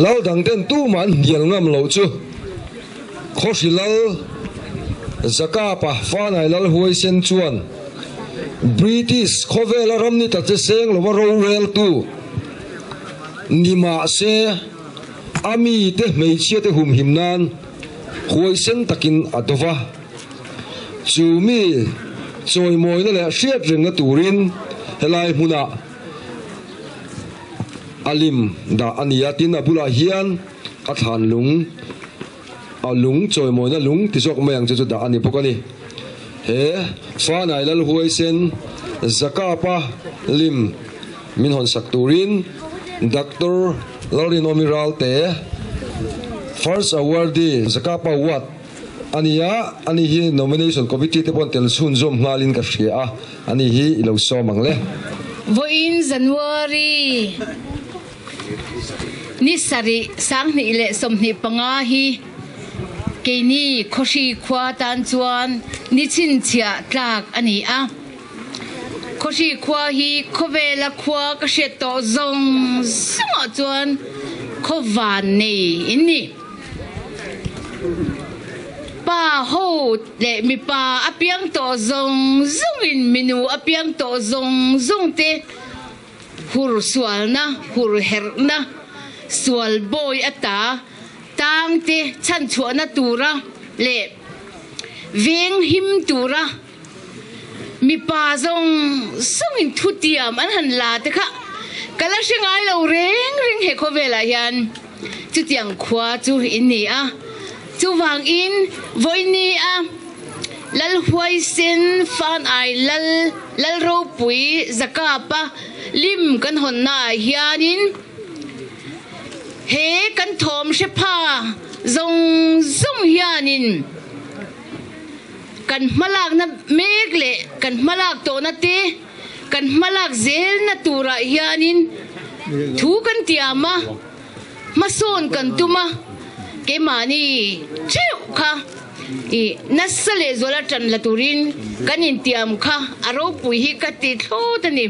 Lal dangten tumah an hnial ngam loh chu Khawhri Lal Zakapa Fanai Lal Huaisen chuan British khawvela ram ni ta che seng lova roreltu ni mahse a mite hmeichhiate humhim nan huaisen takin a do va. Chu mi chawimawina leh hriatrengna turin helai hmunah a lim dah a ni a, tin a bulah hian a thlan lung, a lung chawimawina lung ti zawk mai ang che chu dah a ni bawk a ni. He Fanai Lalhuaisen Zakapa lim min hawn sak turin Doctor Lalrinawmi Ralte First Awardee Zakapa Award a ni a, ani hi Nomination Committee te paw'n tel chhunzawm nghalin ka hria a, ani hi i lo sawm ang le. Vawiin January ni sarih 2025 hi keini Khawhri khua tan chuan ni chhinchhiah tlak a ni a. Khawhri khua hi khawvela khua ka hriat tawh zawng zawngah chuan khaw van nei in ni. Pa ho leh mipa a piang tawh zawng zawngin minu a piang tawh zawng zawng te hur sualna, hur herhna, sual bawi ata tang te chhanchhuahna tura leh veng him tura Mipa zawng zawngin thutiam an han la te kha ka la hre ngai lo reng reng he khawvelah hian chutiang khua chu in ni a. Chuvangin vawiini a Lalhuaisen Fan Ai Lal Lalropui Zakapa lim kan hawnnaah hianin he kan thawm hre pha zawng zawng hianin Kan hmalakna mek leh kan hmalak tawhna te kan hmalak zelna turah hianin thu kan tiam a, hmasawn kan tum a, keimahni theuh kha i nasa leh zuala tan la turin kan intiam kha a ropui hi ka ti thlawt a ni.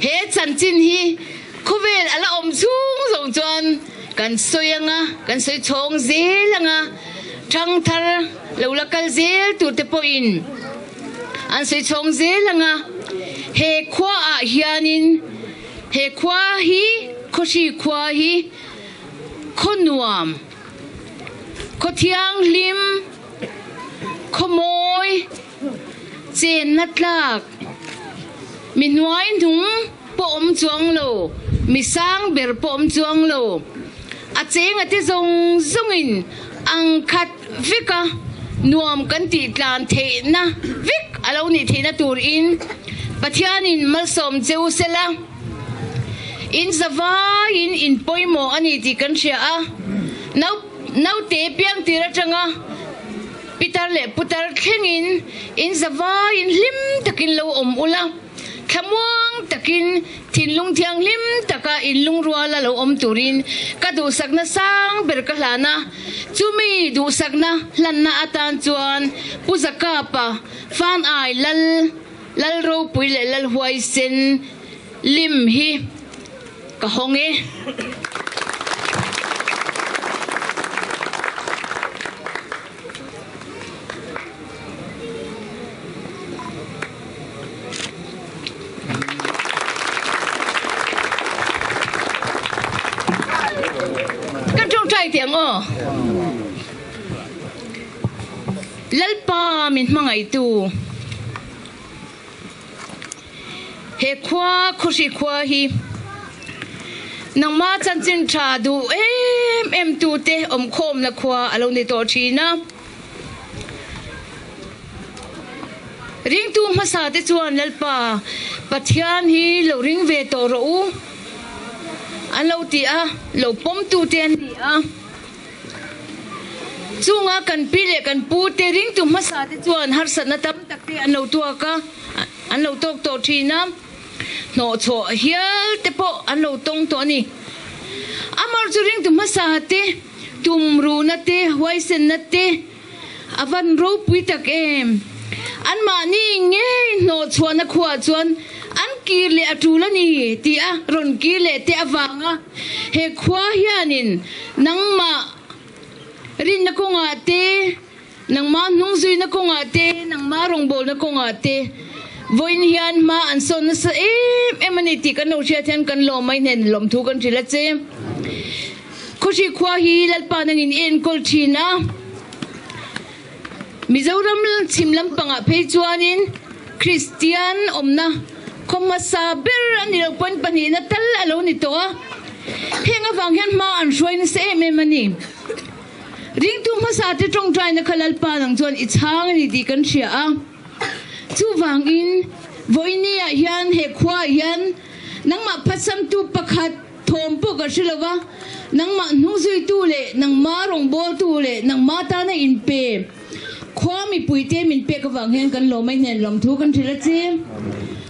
He chanchin hi khawvel a la awm chhung zawng chuan kan sawi anga, kan sawi chhawng zel anga, thangthar lo la kal zel tur te pawhin an sawi chhawng zel anga, he khua ah hianin he khua hi Khawhri khua hi khaw nuam, khaw thianghlim, khaw mawi, chenna tlak, mi hnuai hnung pawh awm chuang lo, mi sang ber pawh awm chuang lo, a cheng a ti zawng zawngin ang khat vek a, nuam kan tih tlan theihna vek a lo nih theihna turin Pathianin malsawm che u sela, in zavaiin in pawimawh a ni tih kan hria a, naute piang tir atanga Pitar leh putar thlengin in zavaiin hlim takin lo awm ula, thlamuang takin thinlung thianghlim taka in lungruala lo awm turin ka duhsakna sang ber ka hlan a. Chumi duhsakna hlanna atan chuan Pu Zakapa, Fan Ai Lal, Lal Ropui leh Lal Huaisen lim hi ka hawng e. Kan tawngtai teh ang aw. Lalpa min hmangaihtu. He khua Khawhri khua hi nangma chanchin tha duh em em tute awmkhawmna khua a lo ni tawh thin a. Ringtu hmasa te chuan Lalpa Pathian hi lo ring ve tawh rawh u an lo ti a, lo pawmtute an ni a. Chunga kan pi leh kan pu te ringtu hmasa te chuan harsatna tam tak te an lo tuak a, an lo tawk tawh thin a, hnawhchhuah hial te pawh an lo tawng tawh a ni. Amar chu ringtu hmasa te tumruhna te, huaisenna te a van ropui tak em! Anmahni ngei hnawhchhuahna khuaah chuan an. kir leh a tul a ni tih a rawn kir leh te avanga he khua hianin nangmah rinna kawngah te, nangmah hnungzuina kawngah te, nangmah rawngbawlna kawngah te vawiin hian hma an sawn nasa em em a ni tih kan lo hriat hian kan lawm mai hnen lawmthu kan hrilh a che. Khawhri khua hi Lalpa nangin i enkawl thin a. Mizoram chhim lampangah phei chuanin Kristian awmna khaw hmasa ber a ni lo pawn pahnihna tal a lo ni tawh a, heng avang hian hma an hruai nasa em em a ni. Ringtu hmasa te tawngtaina kha Lalpa nang chuan i chhang a ni tih kan hria a, chuvangin vawinia hian he khuaah hian nangmah phatsamtu pakhat, Thawm pawh ka hre lo va, nangmah hnungzuitu leh nangmah rawngbawltu leh nangmah tana inpe khua mipuite min pek avang hian kan lawm a, i hnen lawmthu kan hrilh a che.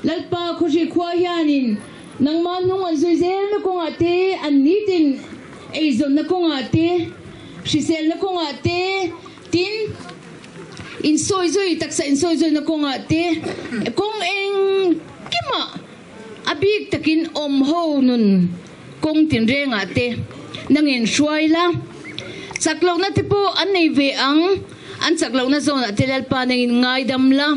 Lalpa Khawhri khua hianin nangmah hnung an zui zelna kawngah te, an nitin eizawnna kawngah te, hriselna kawngah te, tin, insawizawi taksa insawizawina kawngah te, kawng engkimah, A bik takin awm ho nun kawng tinrengah te nangin hruai la, chak lohna te pawh an nei ve ang, an chak lohna zawnah te Lalpa nangin ngaidam la,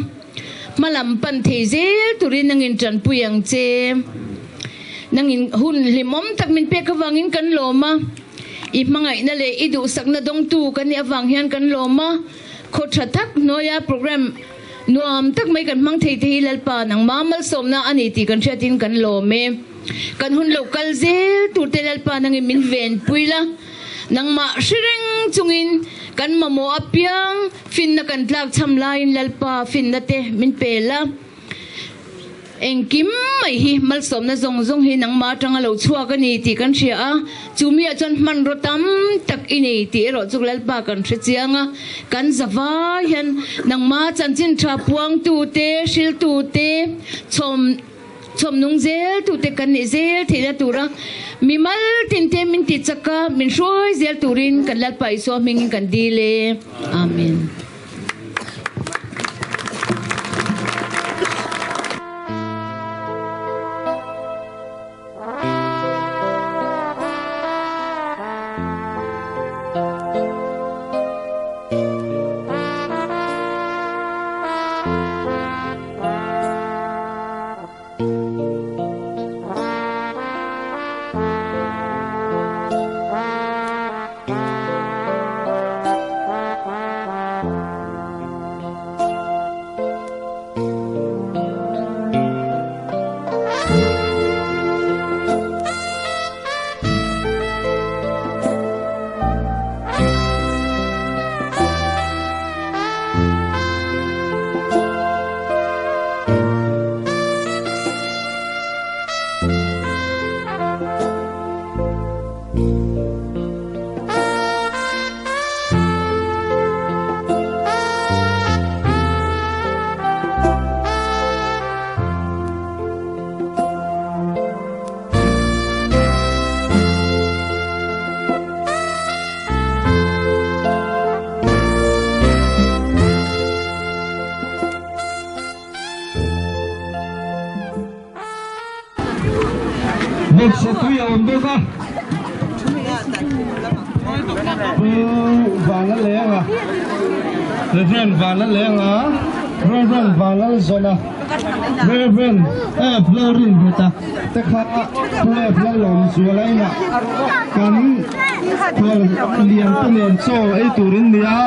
hmalam pan thei zel turin nangin tanpui ang che. Nangin hun hlimawm tak min pek avangin kan lawm a, i hmangaihna leh i duhsakna dawngtu kan nih avang hian kan lawm a, khaw tha tak hnuaia program Nuam tak mai kan hmang thei te hi Lalpa nangma malsawmna a ni tih kan hriatin kan lawm e. Kan hun lo kal zel tur te Lalpa nangin min venpui la, nangmah hre reng chungin kan mamawh apiang finna kan tlak chham laiin Lalpa finna te min pe la. Engkim mai hi malsawmna zawng zawng hi nangmah atanga lo chhuak a ni tih kan hria a, chu miah chuan hmanraw tam tak i nei tih erawh chu Lalpa kan hre chiang a, kan zavai hian nangmah chanchin tha puangtu te, hriltu te, chhawm chhawm nung zel tu te kan nih zel theihna tura mimal tin te min ti chak a, min hruai zel turin kan Lalpa Isua hmingin kan dil e. Amen. Vawksa tui a awm bawk a, Pu Vanlallenga, Rev. Vanlallenga, Rev. Vanlalzawna, Rev. F. Lalrinhmeta te kha Pu F. Lalawmzuala inah kan khual lian te nen chaw ei turin nia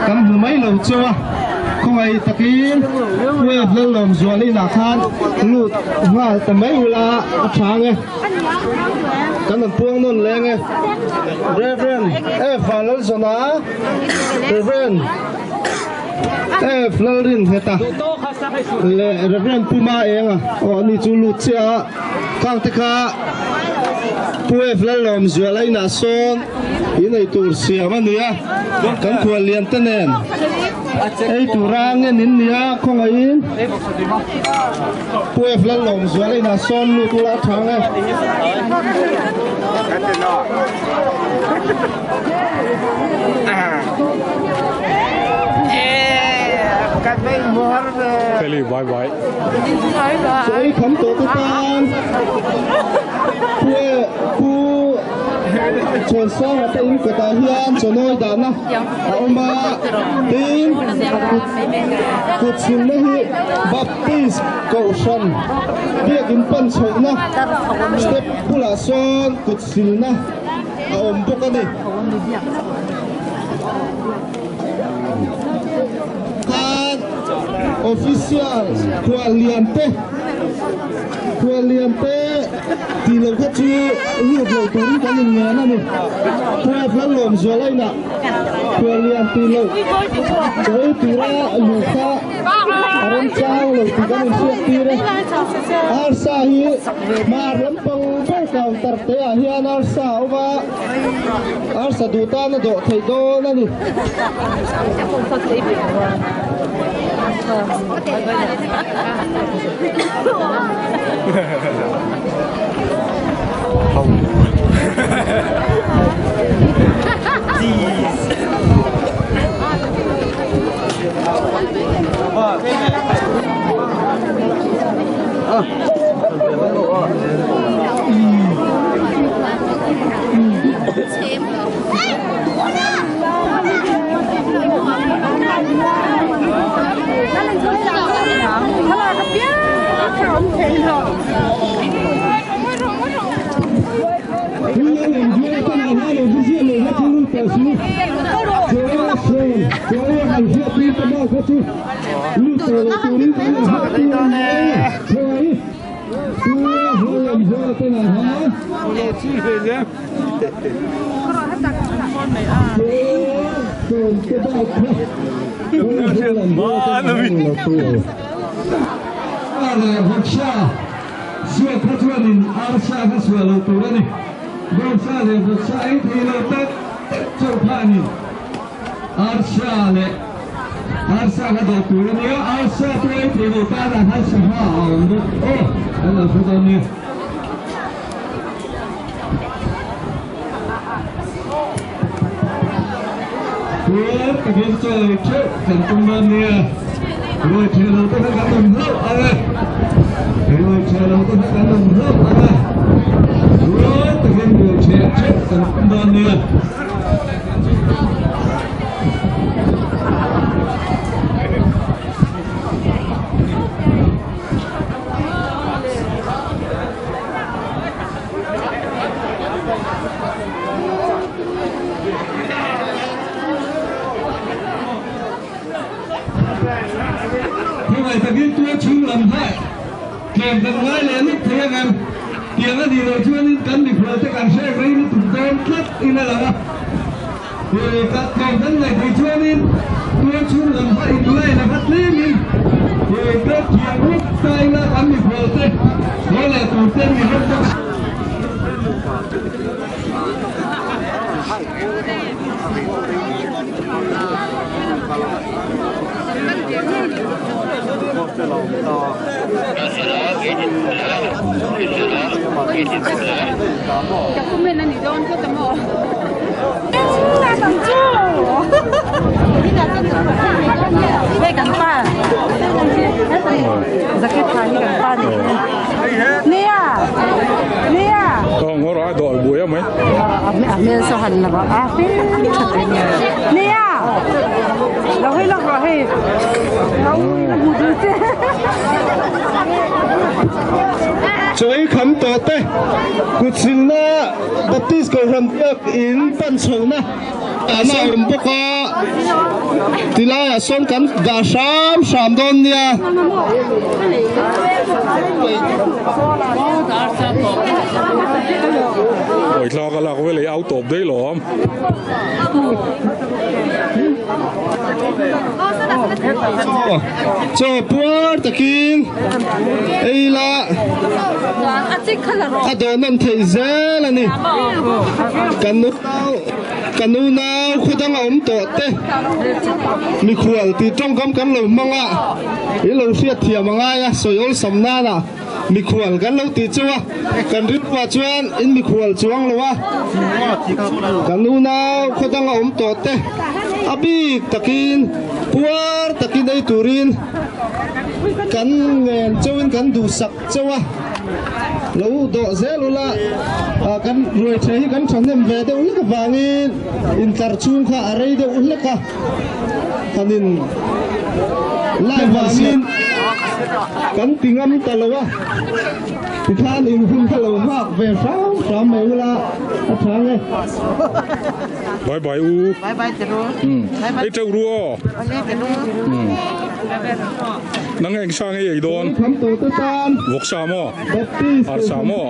kan hmu mai lo cheu a, khawngaih takin Pu F. Lalawmzuala inah khan lut nghal ta mai ula a tha ang e, kan rawn puang nawn leng e. Rev. F. Vanlalzawna, Rev. F. Lalrinhmeta leh Rev. Puma Enga aw ani chu lut chiah a, khang te kha Pu F. Lalawmzuala inah sawn in ei tur siam a ni a, kan khual lian te nen ei tura ngen in ni a, khawngaihin Pu F. Lalawmzuala inah sawn lut ula a tha ang e. Feli bye bye. Chawi kham tawh te tan Pu Chhuansanga te in kawtah hian chawnawi dahna a awm a, tin kut chhunna hi Baptist Kohhran biakin pan chhohna step bulah sawn kut silna a awm bawk a ni. Khan official khuallian te khuallian te tih loh kha chu lut lo turin kan inngen a ni. Prof Lalawmzuala inah khuallian tih loh chawi tura luh kha a remchang lo tih kan inhriat tir e. Arsa hi hmar lampang ber counter te ah hian arsa a awm a. Arsa duh tan a dawh theih dawn a ni. Arsa kha dawh tur a nia, arsa pawh ei thei lo tan ah khan sangha a awm bawk aw, kan lo hre dawn nia. Puar takin chawi theuh kan tum dawn nia, ruai theh lo te kha kan awm hlauh ang e, ruai theh lo te kha kan awm hlauh ang e, puar takin ruai theh theuh kan tum dawn nia. Khawngaih takin tua chhung lam kha tlem kan ngai leh lup thei ang em? Tiang a nih loh chuanin kan mikhual te kan hrek rei lutuk dawn tlat in a lang a. He ka tlawm kan ngaih theih chuanin tual chhung lam kha in line a kha tlemin he ka thiam rup ta ila kan mikhual te haw leh tur te mi rem bawk si. Hei kan pa jacket ha hi kan pa ni nia nia Tawng ngawr a dawr buai a mai. A hmel saw han la a hmel tha te nia lo hei lawk rawh hei lo la hmu dul che. Chawi kham tawh te kut silna Baptist Kohhran biak in pan chhohna ahna a awm bawk a, tilaiah sawn kan dah hram hram dawn nia. Awi thla ka lak vel ei au tawp daih lo awm. Chaw puar takin ei la a dawhnawm theih zel a ni. Kan nunau kan unau khaw dang a awm tawh te mikhual tih tawngkam kan lo hmang a, i lo hriat thiam a ngai a, sawi awlsam nana mikhual kan lo tih chu a, kan rilruah chuan in mikhual chuang lo a, kan unau khaw dang a awm tawh te. A bik takin puar takin ei turin kan ngen cheuhin kan duhsak cheuh a, lo dawh zel ula kan ruai ṭhe hi kan ṭhahnem ve deuh hlek avangin intlar chhung kha a rei deuh hlek a, han in lai vangin kan ti ngam ta lo a, tikhan in hun kha lo nghak ve hram hram mai ula a ṭha nge. Bye bye u. Bye bye te ru. Ei teuh ru aw. Nang eng sa nge ei dawn? Vawk sa maw? Ar sa maw?